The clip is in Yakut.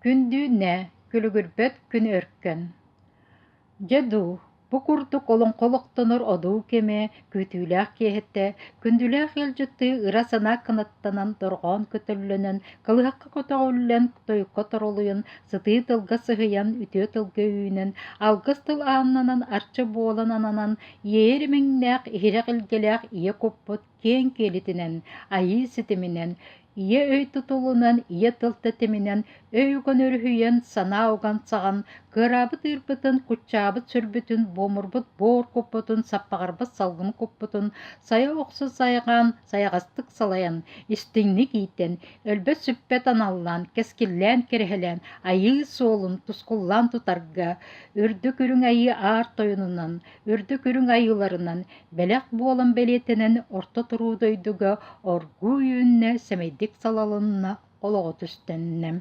Күндүүнэ, күлүгүрбэт күн өркөн Дьэ дуу, бу курдук олоҥхо олохтонор одуу кэмэ, күүтүүлээх киэһэтэ, күндүлээх ыалдьыттыы ыра санаа кынаттанан, дорҕоон көтөллөнөн, кылыһахха көтөҕүллэн, тойукка торолуйан, сытыы тылга сыһыйан, үтүө тылга үүнэн, алгыс тыл ааннанан, арчы буолан ананан, иэйэр имэҥнээх, иһирэх илгэлээх ийэ куппут киэҥ киэлитинэн, айыы ситиминэн, ийэ өй тутулунан, ийэ тыл тэтиминэн, өй уган өрүһүйэн, санаа уган саҕан, кыараабыт ыырбытын, куччаабыт сүрбүтүн, буомурбут буор куппутун, саппаҕырбыт салгын куппутун сайа охсо сайҕаан, сайаҕастык салайан, истиҥник иитэн, өлбөт-сүппэт аналлаан, кэскиллээн кэрэһэлээн, айыы суолун тускуллаан тутарга, үрдүк үрүҥ айыы аар тойонунан, үрдүк үрүҥ айыыларынан бэлэх буолан бэлиэтэнэн орто туруу дойдуга оргууй үүннэ, сэмэйдик салалынна, олоҕо түстэннэ.